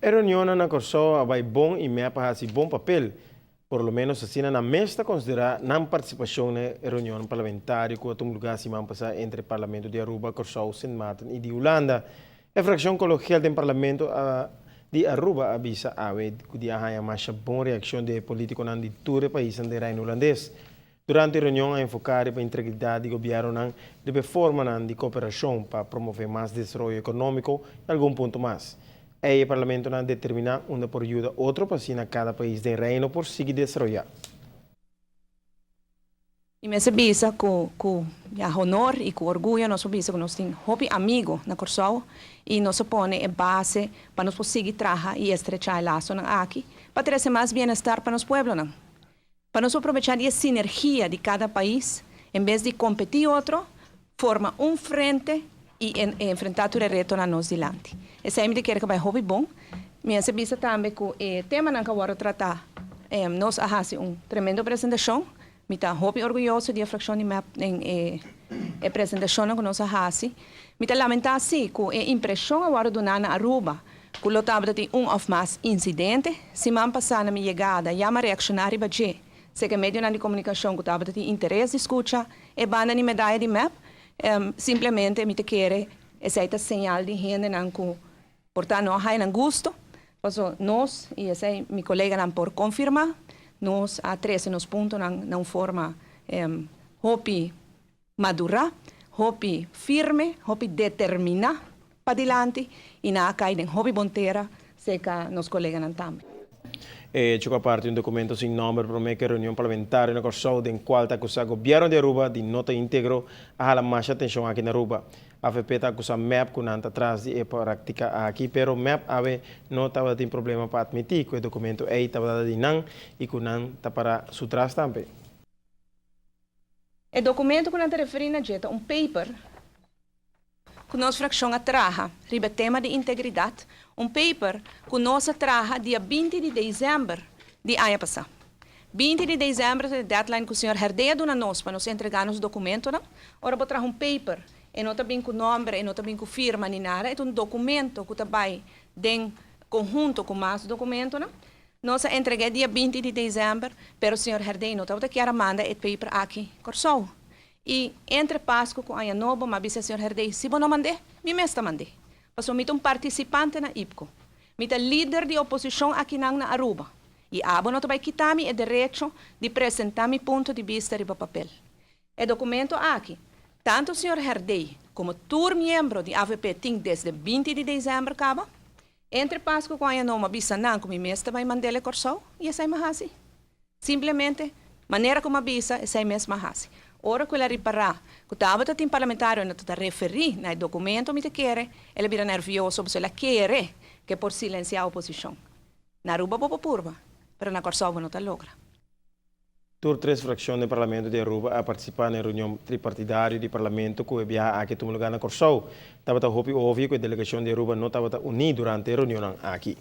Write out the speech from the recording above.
E reunionnan na Kòrsou a bai bon i MEP a hasi bon papel. Por lo ménos asina nan mes ta konsiderá nan partisipashon na e reunionnan parlamentario ku a tuma lugá siman pasá entre Parlamento di Aruba, Kòrsou, Sint Maarten i di Hulanda. E frakshon kologial den Parlamento a di Aruba a bisa awe ku di a haña masha bon reakshon di e polítikonan di tur e paisnan den Reino Hulandes. Durante e reunion a enfoká riba integridat di gobièrnunan, riba e formanan di kooperashon pa promové mas desaroyo ekonómiko i algun punto mas. Ei e parlamentonan a determiná unda por yuda otro pa asina kada pais den Reino por sigui desaroyá. I mester bisa ku ku ya honor i ku orguyo nos por bisa ku nos tin hopi amigo na Kòrsou i nos a pone e base pa nos por sigui traha i estrechá e lasonan aki pa trese mas bienestar pa nos pueblonan. Pa nos por probechá di e sinergia di kada pais en bes di kompetí otro, forma un frente i enfrentá tur e retonan nos dilanti. Esei mi ta kere ku bai hopi bon. Mi a bisa tambe ku e temanan ku a wòrdu tratá nos a hasi un tremendo presentashon. Mi ta hopi orguyoso di e frakshon di mep den e presentashonnan ku nos a hasi. Mi ta lamentá si ku e impreshon a wòrdu duná na Aruba ku lo tabata tin un òf mas insidente. Siman pasá na mi yegada ya m'a reakshoná riba dje. Seka e medionan di komunikashon ku tabata tin interes di skucha e banda di medaya di mep, simplemente mi ta kere esei ta señal di hendenan ku por ta no a haya nan gusto. Paso nos, i esei mi koleganan por konfirmá, nos a trese nos puntonan na un forma hopi madurá, hopi firme, hopi determiná padilanti i nan a kai den hopi bon tera serka nos koleganan tambe. E hecho ku a parti un dokumento sin nòmber promé ku e reunion parlamentario na Kòrsou den kual ta akusá gobièrnu di Aruba di no ta íntegro a hala masha atenshon aki na Aruba. Avp ta akusá mep ku nan ta tras di e práktika aki, pero mep awe no tabatin problema pa atmití ku e dokumento ei tabata di nan i ku nan ta pará su tras tambe. E documento cu nan ta referi na dje ta un paper cu nos fraccion a traha riba e tema di integridad, un paper cu nos a traha dia 20 di december di aña pasa. 20 di december ta e deadline cu señor Herdé a duna nos pa nos entrega nos documentonan. Ora bo traha un paper e no ta bin cu nomber, e no ta bin cu firma ni nada, e ta un documento cu ta bay den conhunto cu mas documentonan. Nos a entreg'é dia 20 di desèmber, pero señor Herdé no tabata kier a manda e paper aki Kòrsou. I entre Pasku ku Aña Nobo m'a bisa señor Herdé, si bo no mand'é, mi mes ta mand'é. Pasobra mi ta un partisipante na IPKO. Mi ta lider di oposishon akinan na Aruba. I abo no ta bai kita mi e derecho di presentá mi punto di bista riba papel. E documento aki, tanto señor Herdey como tur miembro di avp tin desde 20 di december caba. Entre Pascu cu Aña Nobo a bisa nan cu mi mes ta bay mandele Corsou y esey m'a haci. Simplemente, manera cu m'a bisa, esey mes m'a haci. Ora cu el a ripara cu tabata tin parlamentarionan ta ta referi na e documento mi ta kere, el a bira nervioso pasobra el a kere cu e por silencia oposicion. Na Aruba bo por purba, pero na Corsou bo no ta logra. Tur tres frakshon den Parlamento di Aruba a partisipá na e reunion tripartidario di Parlamento ku e biaha aki a tuma lugá na Kòrsou. Tabata hopi ovio ku e delegashon di Aruba no tabata uní durante e reunionnan aki.